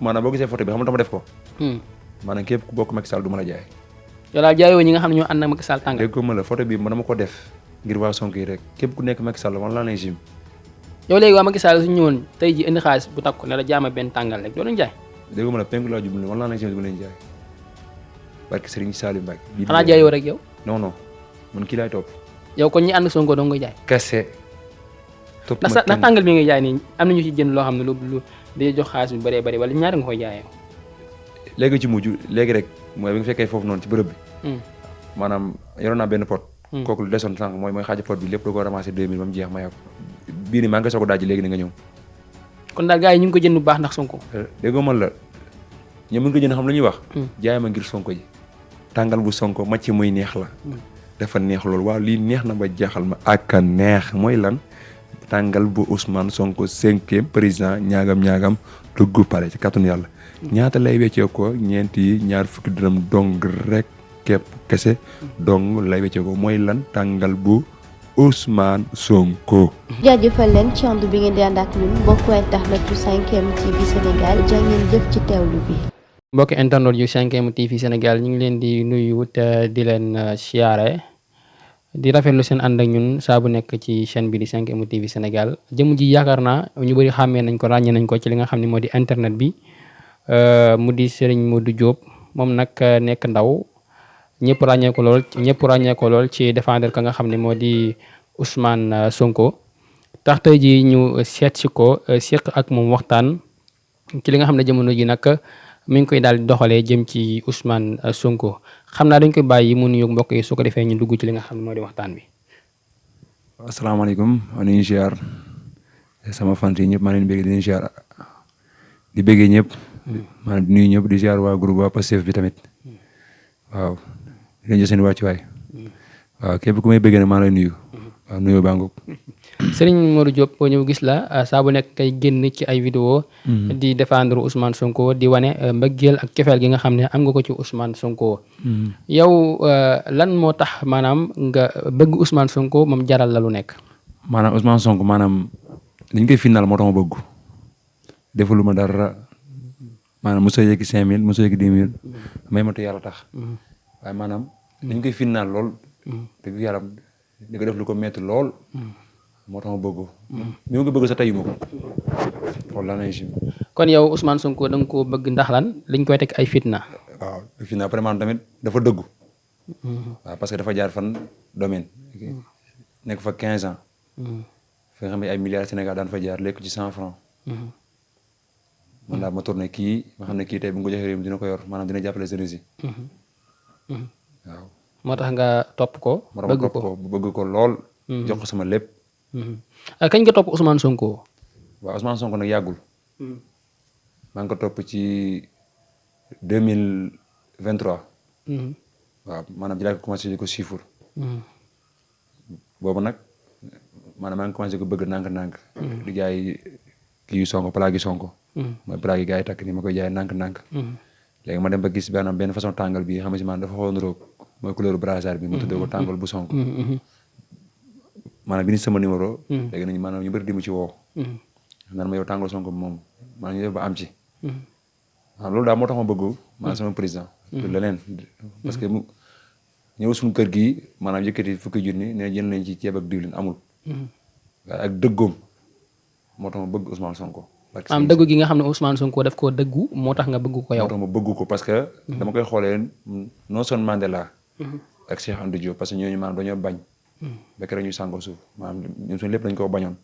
maanaam boo gisee photo bi xam nga dama def ko. maanaam képp ku bokk Macky Sall du mën a jaay. yow daal jaayoo ñi nga xam ne ñoo ànd ak Macky Sall tàngal. dégg ko ma la photo bi dama ko def ngir waa Sonko yi rek képp ku nekk Macky Sall wala laa lay jim. yow léegi waa Macky Sall su ñëwoon tey ji indi xaalis bu takku ne la jaama benn tàngal rek doo leen jaay. dégg ko ma la penku laa jublu wala laa lay jim du ma leen jaay. barke Serigne Saliou Mbacke. xanaa jaayoo rek yow. non man kii laay topp. yow kon ñi ànd Sonko doo nga koy jaay. kese. topp ndax tàngal bi ngay jaay nii am na ñu ci jënd loo xam ne lu day jox xaalis bu bëree bëri wala ñaari nga koy jaayee. léegi ci mujj léegi rek mooy bi nga fekkee foofu noonu ci bërëb bi. maanaam yoroon naa benn pot. kooku lu desoon sànq mooy xaaju pot bi lépp da ko ramassé 2000 ba mu jeex ma yàqu. bii nii maa ngi soog a daaj léegi ni nga ñëw. kon daal gars yi ñu ngi ko jënd bu baax ndax Sonko. déggoo man la ñoom ñu ko jënd xam lu ñuy wax. jaay ma ngir Sonko ji. tàngal bu Sonko macc muy neex la. dafa neex loolu waaw lii neex na ba jeexal ma ak a neex mooy lan tàngal bu Ousmane Sonko 5e président ñaagam dugg pare ci kàttanu yàlla. ñaata lay weccee ko ñeenti ñaar fukki dërëm dong rek képp kese dong lay weccee ko mooy lan tàngal bu Ousmane Sonko. jaajëfal leen ci ànd bi ngeen di ànd ak ñun mbokku internet yu 5M TV Sénégal jaa ngeen jëf ci teewlu bi. mbokki internet yu 5M TV Sénégal ñu ngi leen di nuyu te di leen siyaare di rafetlu seen ànd ak ñun saa bu nekk ci chaîne bi di 5M TV Sénégal jëm ji yaakaar naa ñu bëri xàmmee nañ ko ràññee nañ ko ci li nga xam ne moo di internet bi mu di Serigne Modou Diop moom nag nekk ndaw ñëpp ràññee ko lool ci défendre ka nga xam ne moo di Ousmane Sonko tax tey ji ñu seet si ko seq ak moom waxtaan ci li nga xam ne jamono ji nag mi ngi koy daal di doxalee jëm ci Ousmane Sonko xam naa dañ koy bàyyi mu nuyu mbokk yi su ko defee ñu dugg ci li nga xam ne moo di waxtaan bi. asalaamaaleykum maa ngi ziar sama fant yi ñëpp maa ngi leen bëgg di leen ziar di bëggee ñëpp. maa ngi nuyu ñëpp di ziar waa groupe waa Pastef bi tamit waaw di leen jox seen wàccuwaay waaw képp ku may bëggee nag maa lay nuyu waaw nuyoo baa ngoog. Serigne Modou Diop boo ñëw gis la saa bu nekk kay génn ci ay vidéo di défendre Ousmane Sonko di wane mbëggeel ak cofeel gi nga xam ne am nga ko ci Ousmane Sonko. yow lan moo tax maanaam nga bëgg Ousmane Sonko moom jaral la lu nekk. maanaam Ousmane Sonko maanaam li ñu koy final moo tax ma bëgg defaluma dara maanaam mosoo yëgi 5000 mosoo yëgi 10 000 may ma te yàlla tax waaye maanaam dañ koy final lool dëgg yàlla di ko def lu ko metti lool. moo tax ma bëgg mi ngi bëgg sa tey ma ko wala nañ si. kon yow Ousmane Sonko da nga koo bëgg ndax lan liñ koy teg ay fitna. waaw fitna vraiment tamit dafa dëggu. waaw parce que dafa jaar fan domaine. nekk fa 15 ans. fi nga xam ne ay milliards Sénégal daan fa jaar lekk ci 100 francs. man daal ma tourné kii ma xam ne kii tey bu nga ko joxee réew mi dina ko yor maanaam dina jàppale jeunesse yi. waaw. moo tax nga topp ko. bëgg ko lool. jox ko sama lépp. kañ nga topp Ousmane Sonko. waaw Ousmane Sonko nag yàggul. maa ngi ko topp ci 2023. waaw maanaam ci laa ko commencé di ko siifur. boobu nag maanaam maa ngi commencé ko bëgg nànk-nànk. di jaay kii Sonko plaque yi Sonko. mooy plaque yi gars yi takk nii ma koy jaay nànk-nànk. léegi ma dem ba gis benn façon tàngal bi xam nga si maanaam dafa xaw a niróo mooy couleur brassard bi. ma tuddee ko tàngal bu Sonko. maanaam bi ni sama numéro. léegi nañu maanaam ñu bëri di mu ci woo. naan ma yow tàngal Sonko moom maanaam ñu def ba am ci. waaw loolu daal moo tax ma bëgg maanaam sama président. du leneen parce que mu ñëw suñu kër gii maanaam yëkkati fukki junni ne jënd nañ ci ceeb ak diwlin amul. waaye ak dëggoom moo tax ma bëgg Ousmane Sonko. am dëggu gi nga xam ne Ousmane Sonko daf koo dëggu moo tax nga bëgg ko yow. moo tax ma bëgg ko parce que. dama koy xoolee Nelson Mandela. ak Cheikh Anta Diop parce que ñooñu maanaam dañoo bañ. bekk rek ñu sàngoo suuf maanaam ñun suñu lépp dañ koo bañoon.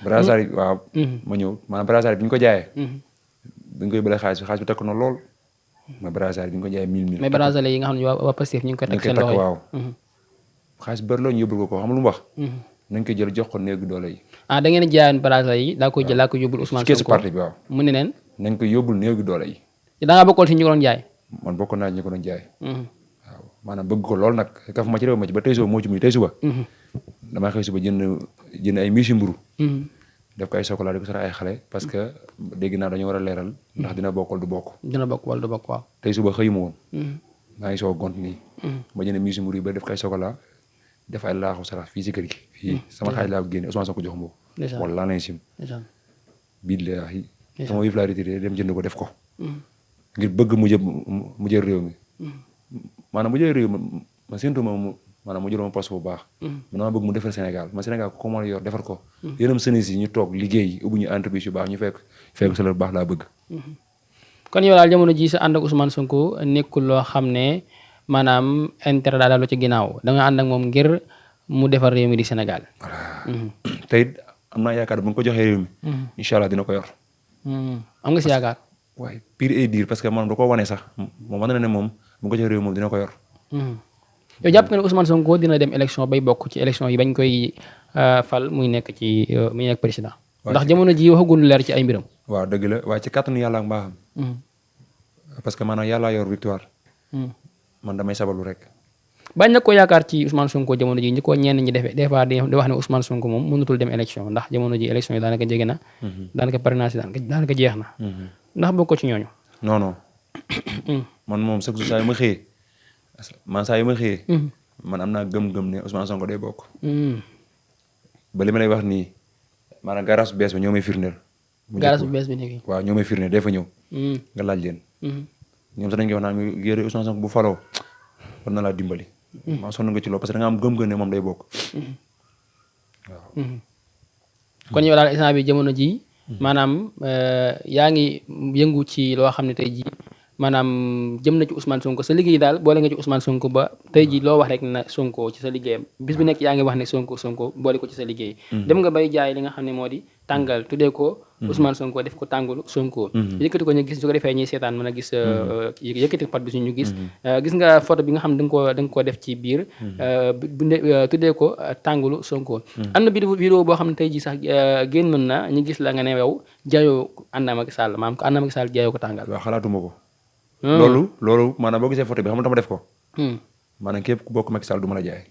brassard yi waaw. ma ñëw maanaam brassard bi ñu ko jaayee. bi ñu koy bële xaalis bi takk na lool. mooy brassard bi ñu ko jaayee 1000. mais brassard yi nga xam ne waa Pastef ñu ngi koy takk seen loxo yi waaw. xaalis bëri la ñu yóbbul ko xam lu mu wax. nañ ko jël jox ko néegu doole yi. da ngeen jaayoon brassard yi daa koy jël daa koy yóbbul Ousmane Sonko ci parti bi waaw. mu ne leen. nañ ko yóbbul néegu doole yi. da ngaa bokkoon si ñu ko doon jaay. man bokkoon naa ñu ko doon jaay. waaw maanaam bëgg ko lool nag kaf ma ci réew ma ci ba tey suba moo ci muy tey suba. damaa xëy suba jënd ay miisi mburu def ko ay chocolat di ko sara ay xale parce que dégg naa dañoo war a leeral ndax dina bokk wala du bokk. dina bokk wala du bokk waaw. tey suba xëyuma woon. maa ngi soog gont nii. ma jënd miisi mburu yi ba def ko ay chocolat def ay laaxu sarax fii si kër gi. fii sama xaaj laa ko génne Ousmane Sonko jox ma ko. wala laa sim. billaahi sama yëf laa retiré dem jënd ko def ko. ngir bëgg mu jël réew mi. maanaam mu jël réew mi ma séntu maanaam mu jël ma poste bu baax. man dama bëgg mu defar Sénégal ma Sénégal ko mën a yor defar ko. yéenam sënis yi ñu toog liggéey ubbi ñu entreprise yu baax ñu fekk salaire bu baax laa bëgg. kon yow daal jamono ji sa ànd ak Ousmane Sonko nekkul loo xam ne maanaam intérêt daal la ci ginnaaw da nga ànd ak moom ngir mu defar réew mi di Sénégal. voilà te it am naa yaakaar bu nga ko joxee réew mi. incha allah dina ko yor. am nga si yaakaar. waaye pire et dire parce que man da koo wane sax moom mën na ne moom bu nga ko joxee réew moom dina ko yor. yow jàpp nga ne Ousmane Sonko dina dem élection bay bokk ci élection yi bañ koy fal muy nekk président. ndax jamono ji waxagul leer ci ay mbiram. waaw dëgg la waaye ci kàttanu yàlla ak mbaaxam. parce que maanaam yàlla yor victoire. man damay sabalu rek. bañ na ko yaakaar ci Ousmane Sonko jamono ji ñi ko ñenn ñi defee des fois di wax ne Ousmane Sonko moom mënutul dem élection ndax jamono ji élection yi daanaka jege na. daanaka parrainage daanaka jeex na. ndax bokk ko ci ñooñu. non non. man moom chaque jour saa yu ma xëyee. man am naa gëm-gëm ne Ousmane Sonko day bokk. ba li ma lay wax nii maanaam garage bu bees bi ñoo may firndeel. garage bu bees bi nekk. waaw ñoo may firndeel day fa ñëw. nga laaj leen. ñoom sax dañ koy wax naan yére Ousmane Sonko bu faloo war na laa dimbali. maa sonn nga ci loolu parce que da nga am gëm-gëm ne moom day bokk. waaw. kon yow daal instant bi jamono ji maanaam yaa ngi yëngu ci loo xam ne tey jii maanaam jëm na ci Ousmane Sonko sa liggéey daal boole nga ci Ousmane Sonko ba tey jii loo wax rek na Sonko ci sa liggéeyam bis bu nekk yaa ngi wax ne Sonko boole ko ci sa liggéey. dem nga bay jaay li nga xam ne moo di tàngal tuddee ko Ousmane Sonko def ko tàngalu Sonko. yëkkati ko ñu gis su ko defee ñuy seetaan mën a gis yëkkati pot bi suñu gis. gis nga photo bi nga xam ne da nga ko def ci biir. tuddee ko tàngalu Sonko. am na vidéo boo xam ne tey jii sax génnoon na ñu gis la nga ne yow jaayoo ànd ak Macky Sall maanaam ko ànd ak Macky Sall jaayoo ko tàngal. waaw xalaatuma ko. loolu maanaam boo gisee photo bi xam nga dama def ko. maanaam képp ku bokk Macky Sall du ma la jaay.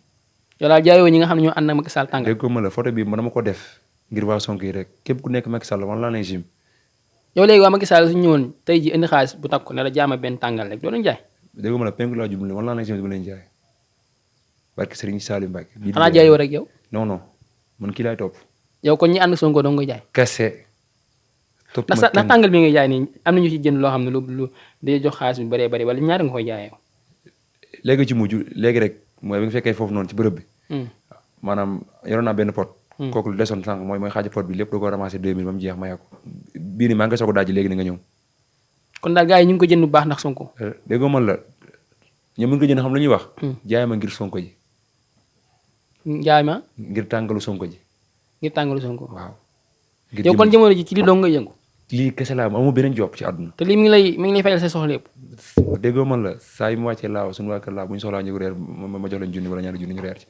yow daal jaayoo ñi nga xam ne ñoo ànd ak Macky Sall tàngal. dégg ko ma la photo bi dama ko def ngir waa Sonko yi rek képp ku nekk Macky Sall wala laa lay jim. yow léegi waa Macky Sall suñu ñëwoon tey ji indi xaalis bu takk ne la jaama benn tàngal rek doo leen jaay. dégg ma la penku laa jublu wala laa lay jim du ma leen jaay. barke Serigne Saliou Mbacké. xanaa jaayoo rek yow. non man kii laay topp. yow kon ñi ànd Sonko doo nga jaay. kese. topp ma ndax tàngal bi ngay jaay nii am na ñu ci jënd loo xam ne lu day jox xaalis bu bëree bëri wala ñaari nga koy jaayee. léegi ci mujj léegi rek mooy bi nga fekkee foofu noonu ci bërëb bi. maanaam yoroon naa benn pot. kooku lu desoon sànq mooy xaaju pot bi lépp da ko ramassé 2000 ba mu jeex ma yàqu. bii nii maa ngi koy soog a daaj léegi ni nga ñëw. kon daal gars yi ñu ngi ko jënd bu baax ndax Sonko. déggoo man la ñoom ñu ngi ko jënd xam lu ñuy wax. jaay ma ngir Sonko ji. jaay ma. ngir tàngalu Sonko ji. ngir tàngalu Sonko. waaw. yow kon jamono ji ci lii dong nga yëngu. lii kese laa amul beneen job ci àdduna. te lii mi ngi lay fayal sa soxla yëpp. déggoo man la saa yi mu wàccee laaw suñu waa kër laaw bu ñu soxlaa ñu reer ma jox leen junni wala ñaari junni ñu reer ci.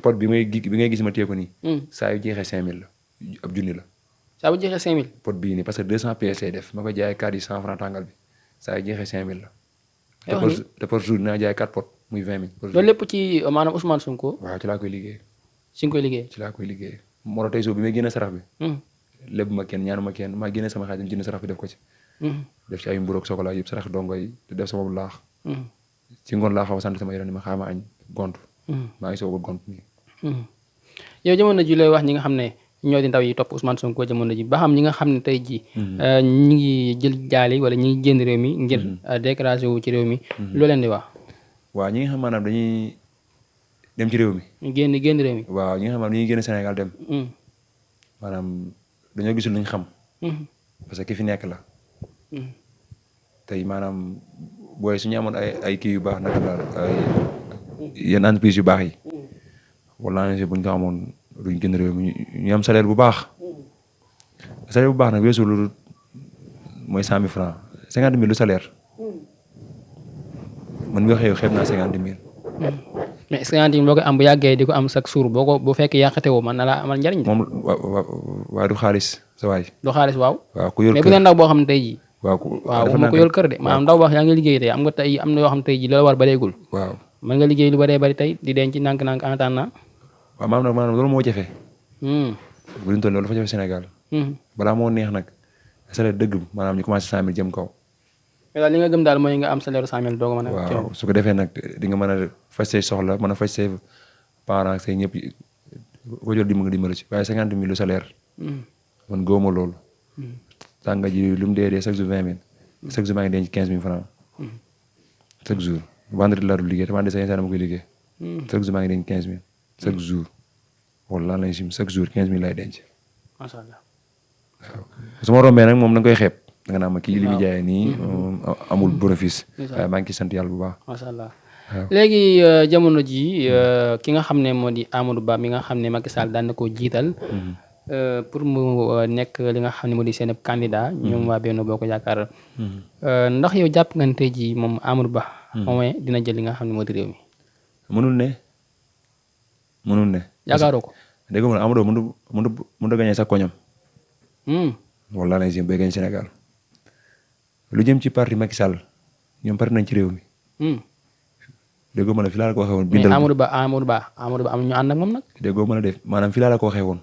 pot bi ngay gis ma téye ko nii. saa yu jeexee 5000 la ab junni la. saa bu jeexee 5000. pot bii nii parce que 200 PS lay def ma koy jaayee 4 yi 100 francs tàngal bi saa yu jeexee 5000 la. te par jour dinaa jaay 4 pot muy 20 000. loolu lépp ci maanaam Ousmane Sonko. waaw ci laa koy liggéey. ci nga koy liggéey. ci laa koy liggéey moo tax tey soo bi may génne sarax bi. lépp ma kenn ñaanu ma kenn maa génne sama xaalis jënd sarax bi def ko ci. def ci ay mburoog sokola yëpp sarax dongo yi te def sama laax. ci ngoon laa xaw a sant sama yaram ni ma xaama añ gont. maa ngi soog a gont nii. yow jamono ji lay wax ñi nga xam ne ñoo di ndaw yi topp Ousmane Sonko jamono ji ba xam ñi nga xam ne tey ji ñi ngi jël jaali wala ñi ngi génn réew mi ngir décrasé wu ci réew mi loo leen di wax. waaw ñi nga xam maanaam dañuy dem ci réew mi. génn réew mi. waaw ñi nga xam maanaam dañuy génn Sénégal dem. maanaam dañoo gisul luñ xam. parce que ki fi nekk la. tey maanaam booy su ñu amoon ay kii yu baax naka la ay yenn entreprise yu baax yi. wala bu ñu ko amoon duñ génn réew mi ñu am salaire bu baax. salaire bu baax nag weesu lu mooy 100 000 francs 50 000 lu salaire. man mi waxee yow xeeb naa 50 000. mais 50 000 boo ko am bu yàggee di ko am chaque jour bu fekkee yàqate woo man na laa amal njariñ. moom waa du xaalis sa waay. du xaalis waaw. waaw ku yor kër mais bu dee ndaw boo xam ne tey jii. waaw waxuma ko yor kër de maanaam ndaw boo xam yaa ngi liggéey tey am nga tey am na yoo xam ne tey jii la war bareegul. waaw mën nga liggéey lu baree bari tey di denc nànk-nànk en attendant. waaw maanaam loolu moo jafe. bu ñu toll loolu dafa jafe Sénégal. balaa moo neex nag salaire dëgg maanaam ñu commencé 100 000 jëm kaw. mais daal li nga gëm daal mooy nga am salaire 100 000 doo ko mën a. waaw su ko defee nag di nga mën a faj say soxla mën a faj say parents say ñëpp ko jël dimbali ci waaye 50 000 lu salaire. man góoma loolu. tànga ji lu mu dee chaque jour 20 000 chaque jour maa ngi denc 15 000 francs chaque jour vendredi laa dul liggéey te vendredi sa dama koy liggéey chaque jour maa ngi denc 15 000 chaque jour wala lañ sim chaque jour 15 000 lay denc macha allah. waaw su ma rombee nag moom da nga koy xeeb da nga naan ma kii li muy jaayee nii amul bénéfice waaye maa ngi ciy sant yàlla bu baax macha allah. waaw léegi jamono ji ki nga xam ne moo di Amadou Ba mi nga xam ne Macky Sall daan na koo jiital pour mu nekk li nga xam ne moo di seen candidat ñoom waa Benno Bokk Yaakaar ndax yow jàpp nga ne tey jii moom Amadou Ba moom dina jël li nga xam ne moo di réew mi. mënul ne yaakaaroo ko. dégg nga Amadou mënut a gañee sa koñam wala lañ si bay gañ Sénégal lu jëm ci parti Macky Sall ñoom pare nañ ci réew mi déggoo ma la fi laa la ko waxee woon bindal mais Amadou Ba am ñu ànd ak moom nag. déggoo ma la def maanaam fi laa la ko waxee woon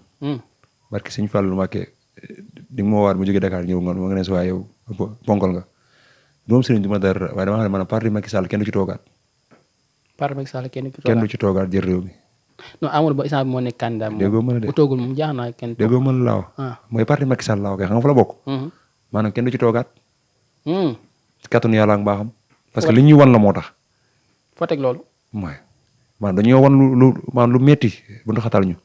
barki sëñ Fallou Mbacké di nga ma waat mu jógee Dakar ñëw nga ne si waaye yow ponkal nga moom sëriñ du ma dara waaye dama xam ne maanaam parti Macky Sall kenn du ci toogaat parti Macky Sall kenn du ci toogaat jël réew mi non Amadou Ba instant bi moo nekk candidat moom déggoo ma la de bu toogul moom jaax naa kenn déggoo ma la laaw mooy parti Macky Sall laaw kay xam nga fa la bokk maanaam kenn du ci toogaat kattanu yàlla ak mbaaxam parce que li ñuy wan la moo tax foo teg loolu mooy maanaam dañoo wan lu metti bu ndu xatal ñu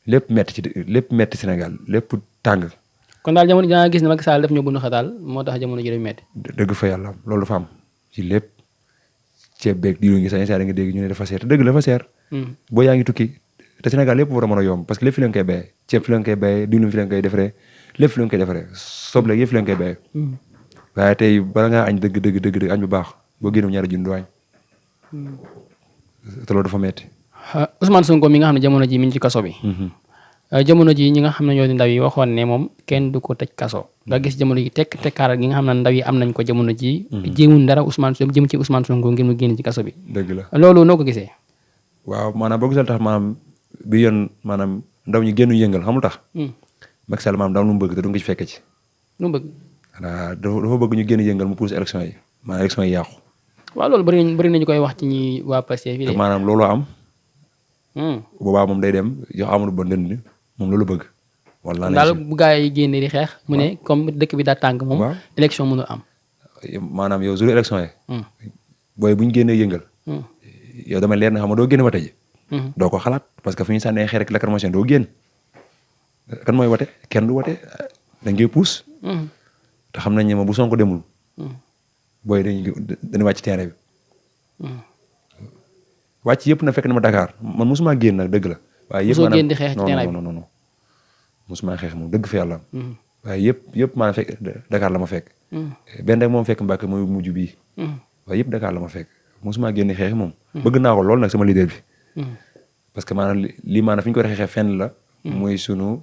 lépp metti Sénégal lépp tàng kon daal jamono ji da nga gis ne Macky Sall def ñoo bundu xataal moo tax jamono ji dafa metti dëgg fa yàlla loolu dafa am ci lépp ceeb beeg diwlin ngi sax da nga dégg ñu ne dafa seer te dëgg dafa seer boo yaa ngi tukki te Sénégal lépp war a mën a yomb parce que lépp fi leen koy béyee ceeb fi leen koy béyee diwlin fi leen koy defaree lépp fi leen koy defaree soble yëpp fi leen koy béyee waaye tey bala ngaa añ dëgg añ bu baax boo génnoon ñaari junni du añ te loolu dafa metti Ousmane Sonko mi nga xam ne jamono ji mi ngi ci kaso bi jamono ji ñi nga xam ne ñoo di ndaw yi waxoon ne moom kenn du ko tëj kaso nga gis jamono ji tekkaaral gi nga xam ne ndaw yi am nañ ko jamono ji jéemuñ dara jëm ci Ousmane Sonko ngir mu génn ci kaso bi dëgg la loolu noo ko gisee waaw maanaam boo gisal tax maanaam bi yoon maanaam ndaw ñi génn yëngal xamul tax Macky Sall maanaam daam lu mu bëgg te du nga ci fekke ci lu mu bëgg voilà dafa bëgg ñu génn yëngal mu pousse élection yi maanaam élection yi yàqu waaw loolu bëri nañu koy wax ci ñi waa Pastef fii de maanaam loolu am boobaa moom day dem jox Amadou Ba ndënd moom loolu bëgg wala daal bu gaa yi génne di xeex mu ne comme dëkk bi daa tàng moom élection mënul am maanaam yow jour élection yi booy bu ñu génnee yëngal yow dama leer na xam nga doo génn wate ji doo ko xalaat parce que fu ñu sànnee xeer rek lacrymogène doo génn kan mooy wate kenn du wate dañ koy puus te xam nañ ne ma bu Sonko demul booy dañuy wàcc terrain bi wàcc yëpp na fekk na ma Dakar man mosuma génn nag dëgg la waaye yëpp maanaam génn di xeex ci terrain bi non mosuma xeex moom dëgg fa yàlla waaye yëpp maanaam fekk Dakar la ma fekk benn rek moom fekk Mbàkke mooy mujj bii waaye yëpp Dakar la ma fekk mosuma génn xeex moom bëgg naa ko lool nag sama leader bi parce que maanaam lii maanaam fi ñu ko xeexee fenn la muy sunu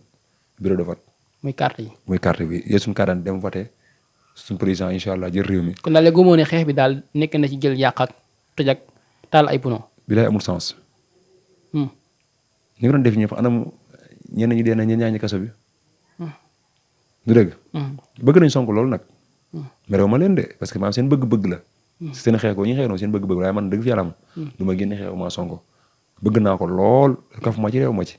bureau de vote muy carte yi muy carte bi yéen suñu carte dem voté suñu président incha allah jël réew mi kon daal léegi gëmoo ne xeex bi daal nekk na ci jël yàq ak tëj ak taal ay puno bi lay amul sens ñi nga doon def ñëpp anam ñenn ñi dee na ñenn ñaa ñi kaso bi du dëgg bëgg nañ Sonko loolu nag mais ma leen de parce que maanaam seen bëgg-bëgg la seen xeex ko ñi xeex noonu seen bëgg-bëgg waaye man dëgg fi yàlla am du ma génne xeex ma Sonko bëgg naa ko lool kaf ma ci réew ma ci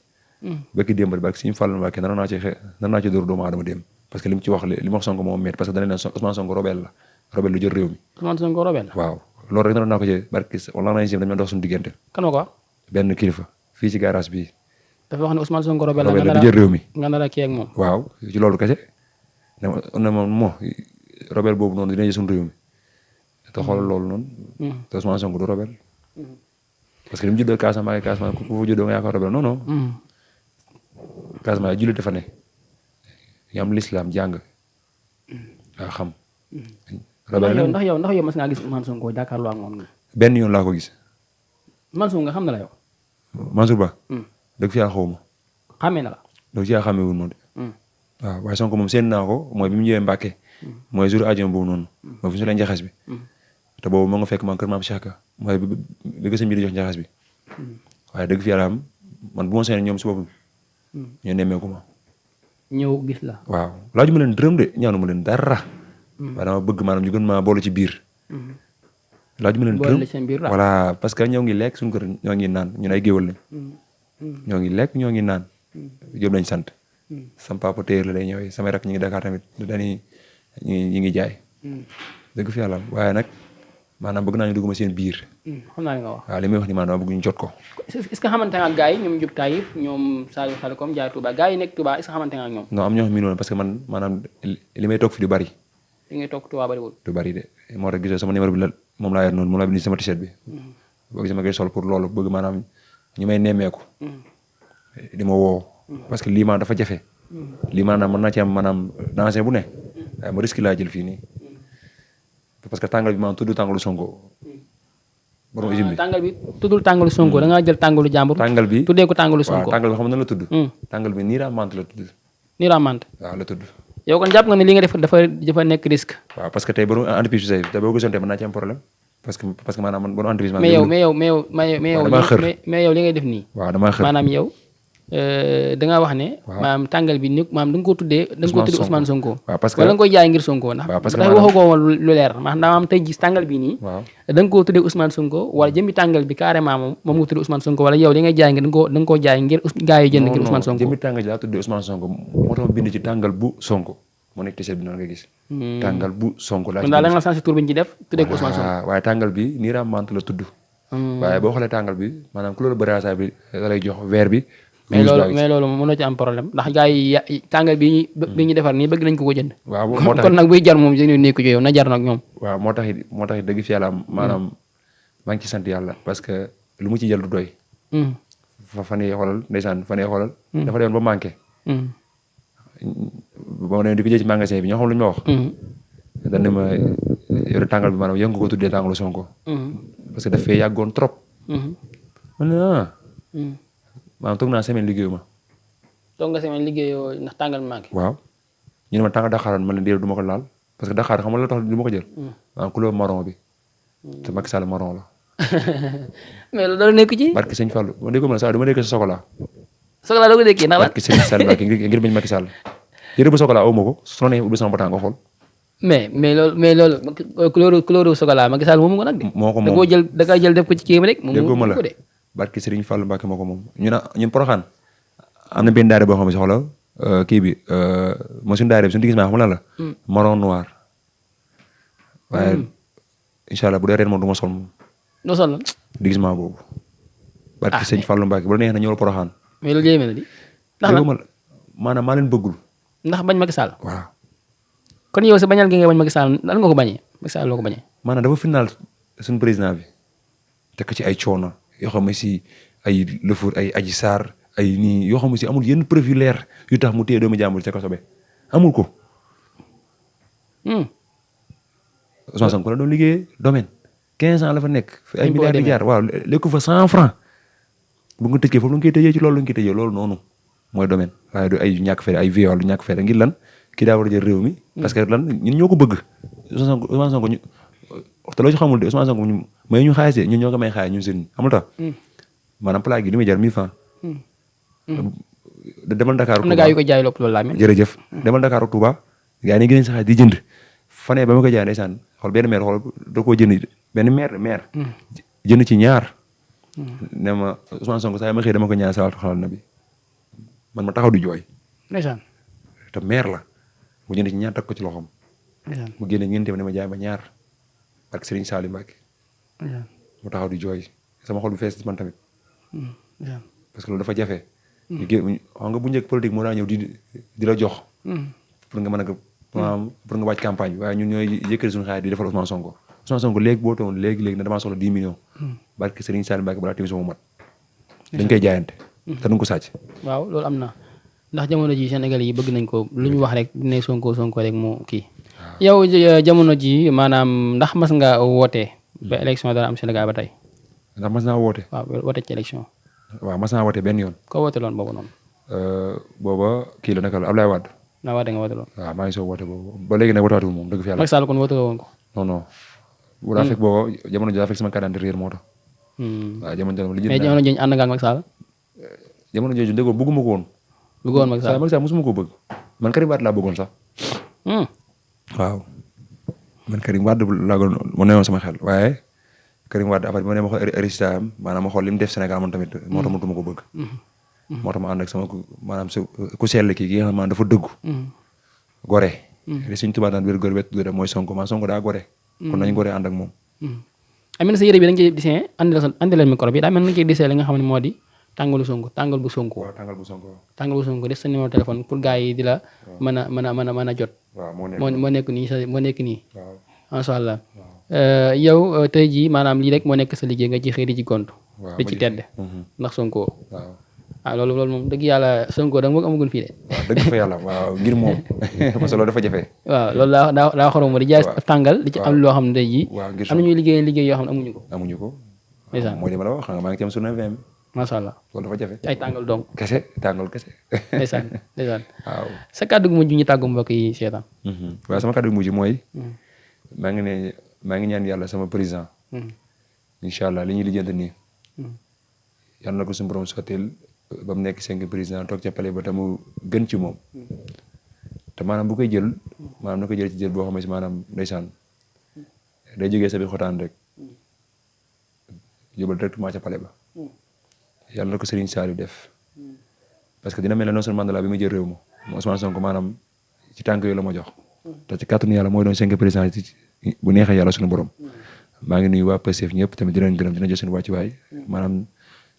bëgg démb ba suñu fàll Mbàkke nar naa ci dóor doomu aadama dem parce que li mu ci wax li mu wax Sonko moom met parce que dana ne Ousmane Sonko rebelle la rebelle lu jël réew mi Ousmane Sonko rebelle la waaw loolu rek naroon naa ko ci barki wala nañ si dañoo dox suñu diggante kan ma ko wax benn kilifa fii ci garage bii dafa wax ne Ousmane Sonko rebelle la du jël réew mi nga nar a kii ak moom waaw ci loolu kese ne moom moo rebelle boobu noonu dina jël suñu réew mi te xoolal loolu noonu te Ousmane Sonko du rebelle parce que li mu juddoo Casamance ku fa juddoo nga yaakaar rebelle non non Casamance jullit dafa ne ñu am l'islam jàng waa xam ndax yow mas ngaa gis Ousmane Sonko jàkkaarloo ak moom benn yoon laa ko gis Mansour nga xam na la yow Mansour Ba dëgg fi yaa xaw ma xamee na la dëgg fi yaa xamee wul moom de waaw waaye Sonko moom seen naa ko mooy bi mu ñëwee Mbàkke mooy jour àjjuma boobu noonu mooy fu ñu leen njaxas bi te boobu moo nga fekk man kër maam Cheikh Ka mooy bi ko sëñ bi di jox njaxas bi waaye dëgg fi yàlla am man bu ma seen ñoom si boppam ñoo nemmeeku ma ñëw gis la waaw laaju ma leen dërëm de ñaanu ma leen dara waaye dama bëgg maanaam ñu gën maa boole ci biir laaju ma leen dërëm voilà parce que ñoo ngi lekk suñu kër ñoo ngi naan ñun ay géwal lañ ñoo ngi lekk ñoo ngi naan yëpp lañ sant sama papa téer la lay ñëwee samay rak ñu ngi Dakar tamit dañuy ñu ngi jaay. dëgg fi yàlla waaye nag maanaam bëgg naa ñu dugg ma seen biir. xam naa li nga wax. waaw li may wax ni maanaam bëgg ñu jot ko. est-ce que xamante nga ak gars yi ñoom Diop Taïf ñoom Saliou Khalcom Jaay Touba gars yi nekk Touba est-ce que xamante nga ak ñoom. non am ñoo xam ne parce que man maanaam li may toog fi du bari. li ngay toog Touba bariwul. du bari de moo tax gisoo sama numéro bi la moom laa yor noonu moom laa bind sama t-shirt bi. boo gisee ma koy sol pour loolu bëgg maanaam ñu may nemmeeku. di ma woo. parce que lii maanaam dafa jafe. lii maanaam mën naa ci am maanaam danger bu ne. waaye ma risque laa jël fii nii. parce que tàngal bi maanaam tudd tàngalu Sonko. borom usine bi tàngal bi tuddul tàngalu Sonko da ngaa jël tàngalu jàmbur. tàngal bi tuddee ko tàngalu Sonko waaw tàngal bi xam nga nan la tudd. tàngal bi niira mante la tudd. niira mante. waaw la tudd. yow kon jàpp nga ne li nga def dafa nekk risque. waaw parce que tey borom entreprise bi tey boo gisoon tey mën naa ci am problème parce que maanaam man borom entreprise. mais yow li ngay def nii. waaw damaa xër maanaam yow da ngaa wax ne. waaw maanaam tàngal bi ni maanaam da nga ko tuddee. da nga ko tuddee Ousmane Sonko. waaw parce que wala nga koy jaay ngir Sonko ndax. waaw parce que ndax waxoo ko woon lu leer ndax am tey gis tàngal bi nii. waaw da nga koo tuddee Ousmane Sonko wala jëmmi tàngal bi carrément moom nga tuddee Ousmane Sonko wala yow li ngay jaay ngir da nga koo jaay ngir gaa yi jënd ngir Ousmane Sonko. jëmmi tàngal ji laa tuddee Ousmane Sonko moo tax ma bind ci tàngal bu Sonko moo nekk t-shirt bi noonu nga gis. tàngal bu Sonko laa ci. kon daal da nga sensé tur bi ñu ci def tuddee ko Ousmane Sonko. waaye tàngal bi niira mante la tudd. waaye boo xoolee tàngal bi maanaam couleur brassard bi la lay jox vert bi. mais loolu mënoo ci am problème ndax gars yi tàngal bi ñu defar nii bëgg nañ ko jënd. waaw moo tax kon nag buy jar moom dañuy nekk ci yow na jar nag ñoom. waaw moo tax it dëgg fi yàlla maanaam maa ngi ci sant yàlla parce que lu mu ci jël du doy. fan yee xoolal ndeysaan fan yee xoolal. dafa demoon ba manqué. ba ma demee di ko jël ci magasin bi ñoo xam lu ñu ma wax. dañ ne ma yore tàngal bi maanaam yëngu ko tuddee tàngalu Sonko. parce que daf fee yàggoon trop. man ne maanaam toog naa semaine liggéeyu ma. toog nga semaine liggéeyoo ndax tàngal manqué. waaw ñu ne ma tàngal Dakar man la déedéet du ma ko laal parce que Dakar xam nga la tax du ma ko jël. maanaam couleur marron bi. te Macky Sall marron la. mais loolu dara nekk ci. barke Sëñ Fallou ma déggoo ma saa du ma dégg sa chocolat. chocolat doo ko déggee ndax la. barke Sëñ Sall Mbacke ngir bañ Macky Sall. yëre bu chocolat aw ma ko su ma nee ubbi sama bataang nga xool. mais loolu couleur chocolat Macky Sall moomu ko nag de. moo ko moom da koy jël def ko ci kii rek. déggoo ma la barke Sëriñ Fallou Mbacke moo ko moom ñun Porokhane am na benn daara boo xam ne soxla kii bi mooy suñu daara bi suñu diggante xam nga lan la. marron noir. waaye incha allah bu dee ren moom du ma sol moom. doo sol lan. diggante boobu. barke Sëriñ Fallou Mbacke bu la neexee na ñëwal Porokhane. mais loolu yéeme na di. ndax déggoo ma la maanaam maa leen bëggul. ndax bañ Macky Sall. waaw. kon yow sa bañal gi nga bañ Macky Sall lan nga ko bañee Macky Sall loo ko bañee. maanaam dafa final suñu président bi teg ko ci ay coono yoo xam ne si ay lëfur ay Adji Sarr ay nii yoo xam ne si amul yenn preuve yu leer yu tax mu téye doomu jàmbur ca kaso be amul ko. Ousmane Sonko la doon liggéeyee domaine 15 ans la fa nekk. ay milliards di jaar waaw lekku fa 100 francs bu nga tëjee foofu lu nga koy tëjee ci loolu la nga koy tëjee loolu noonu mooy domaine waaye du ay ñàkk fayda ay viol du ñàkk fayda ngir lan kii daa war a jël réew mi. parce que lan ñun ñoo ko bëgg. Ousmane Sonko ñu te loo ci xamul de Ousmane Sonko ñu may ñu xaalis ñun ñoo ko may xaalis ñun seen xamul tax maanaam plaque gi li muy jar 1000 francs. demal Dakar am na gaa yu ko jaay lopp loolu laa mel. jërëjëf demal Dakar Touba gaa yi ne gën sa xaalis di jënd fanee ba ma ko jaay ndeysaan xool benn maire xool da koo jënd benn maire jënd ci ñaar ne ma Ousmane Sonko saa yi ma xëy dama ko ñaan salaatu xalal na bi man ma taxaw di jooy ndeysaan te maire la mu jënd ci ñaar teg ko ci loxoom mu génne ñeente ne ma jaay ma ñaar ak Serigne Saliou Mbacke mu taxaw di jooy sama xol bu fees man tamit parce que loolu dafa jafe xam nga bu njëkk politique moo daa ñëw di la jox pour nga mën a pour nga wàcc campagne bi waaye ñun ñooy yëkkati suñu xaalis di defal Ousmane Sonko léegi boo toon léegi ne damaa soxla 10 millions barke Serigne Saliou Mbacke balaa tamit sama mat dañ koy jaayante te duñ ko sàcc waaw loolu am na ndax jamono ji Sénégal yi bëgg nañ ko lu ñu wax rek ne Sonko rek mu kii yow jamono ji maanaam ndax mas nga woote ba élection dara am Sénégal ba tey ndax mas naa woote waaw woote ci élection waaw mas naa woote benn yoon ko woote loon boobu noonu booba kii la naka la Ablaye Wade naa woote nga woote loon waaw maa ngi soo woote boobu ba léegi nag wootewatul moom dëgg fi yàlla Macky Sall kon woote woon ko non bu daa fekk booba jamono ji daa fekk sama carte d'identité réer moo tax waaw jamono ji mais jamono ji ànd nga ak Macky Sall jamono jooju déggoo bëgguma ko woon bëggoon Macky Sall mosuma ko bëgg man Karim Wade laa bëggoon sax waaw man Karim Wade laa gën mu newoon sama xel waaye Karim Wade après bi ma ne ma xool résultat am maanaam ma xool li mu def Sénégal man tamit moo tax ma ko bëgg moo tax ma ànd ak sama maanaam ku sell kii nga xam ne dafa dëggu. gore. li Sëñ Tuubaa daan wér góor wet dara mooy Sonko Sonko daa gore. kon nañ gore ànd ak moom. amee na sa yére bi da nga ciy dessin andi leen micro bi daa mel na nga ciy dessin li nga xam ne moo di tàngalu Sonko tàngal bu Sonko. waaw tàngal bu Sonko. tàngal bu Sonko def sa numéro téléphone pour gars yi di la mën a jot. waaw moo nekk nii moo nekk nii. waaw macha allah. yow tey jii maanaam lii rek moo nekk sa liggéey nga ci xëy di ci gontu. waaw di ci tedd. ndax Sonko. waaw. loolu moom dëgg yàlla Sonko da nga amagul fii de. waaw dëgg fa yàlla waaw ngir moom parce que loolu dafa jafe. waaw loolu daa xorom di jaay tàngal di ci am loo xam ne tey jii. waaw ngir am na ñuy liggéey yoo xam ne amuñu ko. amuñu ko. ndeysaan mooy li ma la wax xam nga maa ngi ci am suñu VM. macha allah loolu dafa jafe. ay tàngal donc. kese tàngal kese. ndeysaan. waaw. sa kàddu gu mujj ñu tàggu mbokk yi seetaan. waaw sama kàddu gu mujj mooy. maa ngi ñaan yàlla sama président. incha allah li ñuy lijjanti nii. yàlla na ko suñu borom sotteel ba mu nekk 5 président toog ca palais ba te mu gën ci moom. te maanaam bu koy jël maanaam na ko jël ci jël boo xam ne si maanaam ndeysaan day jógee sa biir xotaan rek yóbbal directement ca palais ba. yàlla na ko Serigne Saliou def. parce que dina mel ne Nelson Mandela bi muy jël réew ma Ousmane Sonko maanaam ci tànk yooyu la ma jox. te ci kàttanu yàlla mooy doon 5 président bu neexee yàlla suñu borom. maa ngi nuyu waa Pastef ñëpp tamit di leen gërëm dina jël seen wàccuwaay maanaam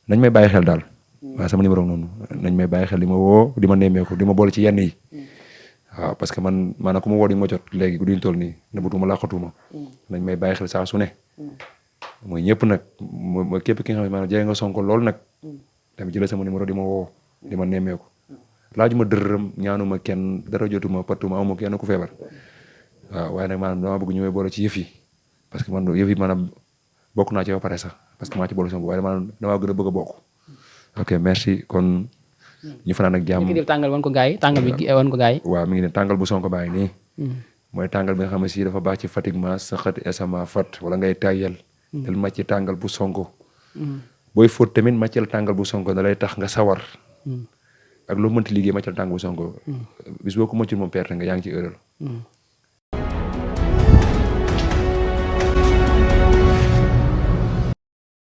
nañ may bàyyi xel daal. waaw sama numéro noonu nañ may bàyyi xel di ma woo di ma nemmeeku di ma boole ci yenn yi. waaw parce que man maanaam ku ma woo di ma jot léegi duñ toll nii nëbbatuma laqatuma. nañ may bàyyi xel saa su ne. mooy ñëpp nag mooy képp ki nga xam ne maanaam jege nga Sonko lool nag. tamit jëlee sama numéro di ma woo di ma nemmeeku. laajuma dërëm ñaanuma kenn dara jotuma patuma amuma kenn ku feebar. waaw waaye nag maanaam dama bëgg ñu may boole ci yëf yi parce que man yëf yi maanaam bokk naa ci ba pare sax parce que maa ci boole sama waaye maanaam damaa gën a bëgg a bokk. ok merci kon ñu fanaan ak jàmm. tàngal wan ko gaay tàngal bi wan ko gaay. waaw mi ngi ne tàngal bu Sonko baa ngi nii. mooy tàngal bi nga xam ne si dafa baax ci fatiguement saxati esama fat wala ngay tàyyel. del màcc tàngal bu Sonko. booy fóot tamit màccal tàngal bu Sonko da lay tax nga sawar. ak loo mënti liggéey màccal tàngal bu Sonko. bis boo ko mëccul moom perte nga yaa ngi ci erreur.